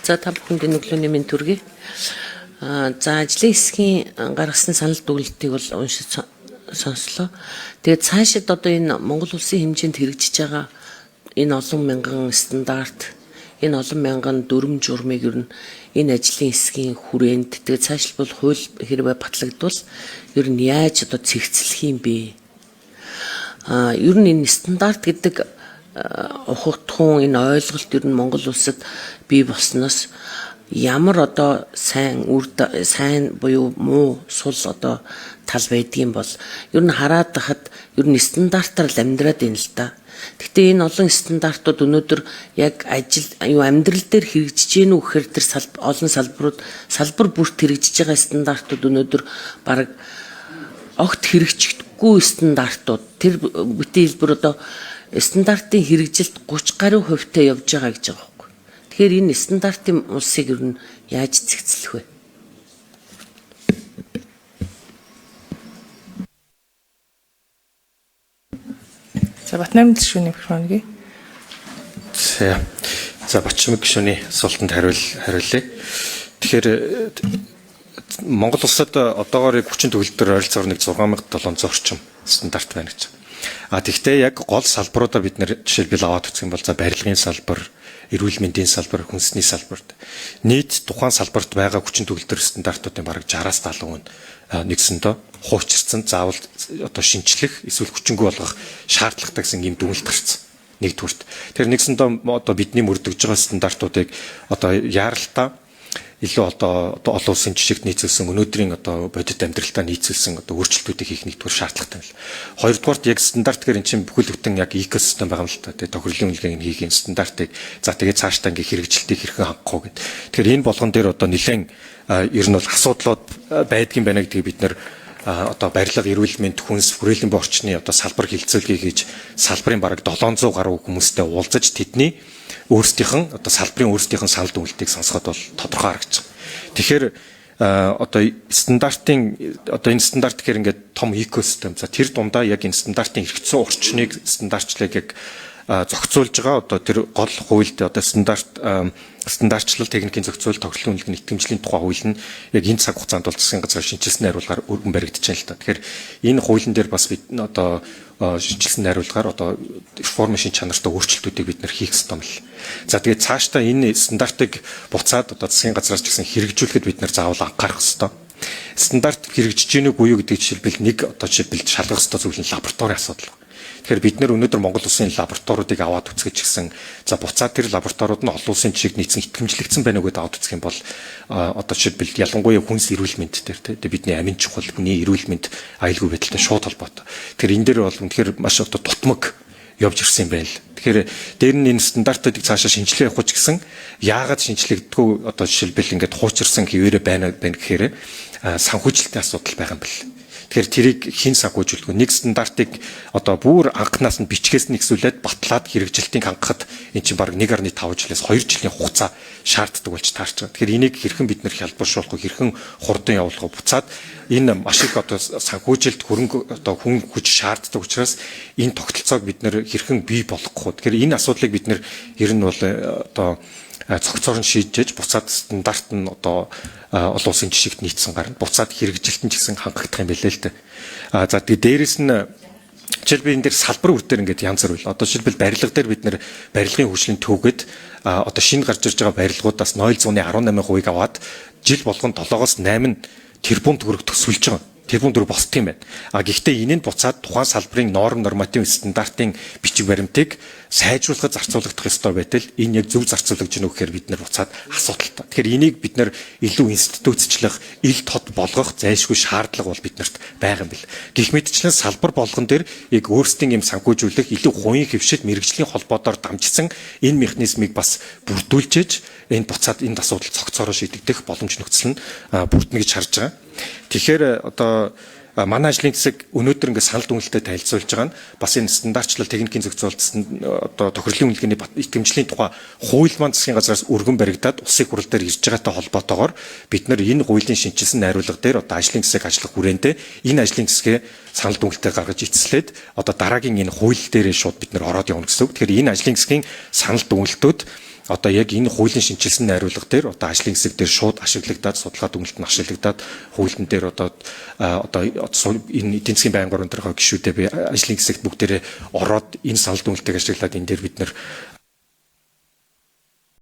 За, та бүхэнд энэ өглөөний мэнд хүргэе. За, ажлын хэсгийн гаргасан санал дүгнэлтийг бол уншиж сонслоо. Тэгээд цаашид одоо энэ Монгол улсын хэмжээнд хэрэгжиж байгаа энэ олон мянган стандарт, энэ олон мянган дүрм журмыг ер нь энэ ажлын хэсгийн хүрээнд, тэгээд цаашлбал хууль хэрвээ батлагдвал ер нь яаж одоо цэгцлэх юм бэ? Ер нь энэ стандарт гэдэг ухагтхуун энэ ойлголт ер нь Монгол улсад бий болсноос ямар одоо сайн үр сайн буюу муу сул одоо тал байдгийн бол ер нь хараад хахад ер нь стандартаар л амьдраад байна л да. Гэхдээ энэ олон стандартууд өнөөдөр яг ажил юу амьдрал дээр хэрэгжиж гэнэ үү гэхээр тэр олон салбарууд, салбар бүрт хэрэгжиж байгаа стандартууд өнөөдөр бараг огт хэрэгжихдэггүй стандартууд, тэр бүтэн хэлбэр одоо стандартын хэрэгжилт 30 гаруй хувьтай явж байгаа гэж байгаа байхгүй. Тэгэхээр энэ стандартын улсыг ер нь яаж зэгцлэх вэ? За, Батнаймд гишүүний микрофон гээ. За. За, Батчимэг гишүүний асуултанд хариулъя. Тэгэхээр Монгол улсад одоогоор хүчин төгөлдөр ойролцоогоор нэг 6700 орчим стандарт байна гэж. А тэгвэл яг гол салбаруудаа бид нэр жишээлбэл аваад үзэх юм бол, за, барилгын салбар, эрүүл мэндийн салбар, хүнсний салбарт нийт тухайн салбарт байгаа хүчин төгөлдөр стандартуудын бараг 60-аас 70% нь нэгсэндээ хуучирсан, заавал одоо шинчлэх эсвэл хүчингүй болгох шаардлагатай гэсэн ийм дүгнэлт гарсан. Нэгдүгüрт. Тэр нэгсэндээ одоо бидний мөрдөгж байгаа стандартуудыг одоо яаралтай илүү одоо олон улсын жишгт нийцүүлсэн, өнөөдрийн одоо бодит амьдралдаа нийцүүлсэн одоо өөрчлөлтүүдийг хийх нэгдүгээр шаардлагатай юм л. Хоёрдугаарт яг стандарт гэхэр эн чинь бүхэл бүтэн яг экосистем байгаа юм л та. Тэгээ тохирлын үнэлгээг нь хийх юм стандартыг, за, тэгээ цаашдаа ингээ хэрэгжилтийг хэрхэн хангах уу гэд. Тэгэхээр энэ болгон дээр одоо нэлээд ер нь бол асуудлууд байдгийн байна гэдгийг бид нэр одоо барилга, эрүүл мэнд, хүнс, хүрээлэн буй орчны одоо салбар хилцүүлгийг хийж салбарын бараг 700 гаруй хүмүүстэй уулзаж, тэдний өөрсдийнх нь одоо салбарын өөрсдийнх нь санал дүгнэлтийг сонсоход бол тодорхой харагдаж байгаа. Тэгэхээр одоо стандартын одоо энэ стандарт гэхэр ингээд том экосистем. За, тэр дундаа яг энэ стандартын эргэцсэн орчныг, стандартчлалыг яг зохицуулж байгаа одоо тэр гол хуульд одоо стандартчлал, техникийн зохицуул, тохирлын үнэлгээний итгэмжлийн тухай хууль нь яг энэ цаг хугацаанд бол засгийн газар шинэчилсэн найруулгаар өргөн баригдаж байна л та. Тэгэхээр энэ хуулийн дээр бас бид одоо шинэчилсэн найруулгаар одоо реформын шин чанартай өөрчлөлтүүдийг бид нэр хийх ёстой юм л. За, тэгээд цаашдаа энэ стандартыг буцаад одоо засгийн газраас ч гэсэн хэрэгжүүлэхэд бид нэр заавал анхаарах ёстой. Стандарт хэрэгжиж гинэ үгүй юу гэдэг жишээлбэл нэг одоо жишээлбэл шалгах ёстой зүйл нь лабораторийн асуудал. Тэгэхээр бид нэр өнөөдөр Монгол улсын лабораториудыг аваад үзэж гисэн, за, буцаад тэр лабораториуд нь олон улсын жишг нийцсэн итгэмжлэгдсэн байна уу гэдээ аваад үзэх юм бол одоо жишээлбэл ялангуяа хүнс, эрүүл мэнд дээр, тийм, бидний амин чухал, хүний эрүүл мэнд аюулгүй байдалтай шууд холбоотой. Тэгэхээр энэ дээр бол үнэхээр маш одоо дутмаг явж ирсэн юм байна л. Тэгэхээр дээр нь энэ стандартуудыг цаашаа шинжилгээ явах ч гэсэн яагаад шинжлэгддэггүй, одоо жишээлбэл ингээд хуучирсан хэвээрээ байна байна гэхээр санхүүжилтийн асуудал байгаа юм бэл. Тэгэхээр тэрийг хэн санхүүжүүлэх вэ? Нэг стандартыг одоо бүр анхнаас нь бичгээс нь ихсүүлээд батлаад хэрэгжилтийг хангахад эн чинь бараг 1.5 жилээс 2 жилийн хугацаа шаарддаг болж таарч байгаа. Тэгэхээр энийг хэрхэн бид нэр хялбаршуулах вэ? Хэрхэн хурдан явуулах вэ? Буцаад энэ маш их одоо санхүүжилт, хөрөнгө, одоо хүн хүч шаарддаг учраас энэ тогтолцоог бид нэр хэрхэн бий болгох вэ? Тэгэхээр энэ асуудлыг бид нэр ер нь бол одоо цогцоор нь шийдэж, буцаад стандарт нь одоо олон улсын жишгт нийцсэн гарна. Буцаад хэрэгжилт нь ч гэсэн хангагдах юм билээ л дээ. А за, тэгээ дээрэс нь жишээлбэл энэ дээр салбар үр дээр ингээд янз бүр үйл. Одоо жишээлбэл барилга дээр бид нэр барилгын хөгжлийн төвгөд одоо шинэ гарч ирж байгаа барилгуудаас 0.18%-ыг аваад жил болгон 7-оос 8 тэрбум төгрөг төсвөлж байгаа, тэрбум төгрөг босдох юм байна. А гэхдээ энэ нь буцаад тухайн салбарын норм, норматив, стандартын бичиг баримтыг сайжруулахад зарцуулагдах ёстой байтал энэ яг зөв зарцуулагдж гэнэ үү гэхээр бид нар буцаад асуудалтай. Тэгэхээр энийг бид нар илүү институцчлах, ил тод болгох зайлшгүй шаардлага бол биднэрт байгаа юм бэл. Гэх мэтчлэн салбар болгон дээр яг өөрсдийн юм санхүүжүүлэх, илүү хувийн хэвшил, мэргэжлийн холбоодоор дамжсан энэ механизмыг бас бүрдүүлжээж энэ буцаад энэ асуудал цогцоороо шийдэгдэх боломж нөхцөл нь бүрдэнэ гэж харж байгаа. Тэгэхээр одоо манай ажлын хэсэг өнөөдөр ингээд санал дүгнэлтэд танилцуулж байгаа нь бас энэ стандартчлал, техникийн зохицуулалт, одоо тохирлын үнэлгээний итгэмжлийн тухай хууль маань засгийн газраас өргөн баригдаад улсын хурал дээр ирж байгаатай холбоотойгоор бид нар энэ хуулийн шинэчилсэн найруулга дээр одоо ажлын хэсэг ажиллах хүрээндээ энэ ажлын хэсгээ санал дүгнэлтээ гаргаж эцэслээд одоо дараагийн энэ хууль дээрээ шууд бид нар ороод явна гэсэн үг. Тэгэхээр энэ ажлын хэсгийн санал дүгнэлтүүд Одоо яг энэ хуулийн шинэчилсэн найруулга дээр одоо ажлын хэсэг дээр шууд ашиглагдаад, судалгаа дүгнэлт нь ашиглагдаад, хуулийн дээр одоо энэ эдийн засгийн байнгын орон дээрх гишүүдээ би ажлын хэсэгт бүгдээрээ ороод энэ санал дүгнэлтийг ашиглаад энэ дээр бид нар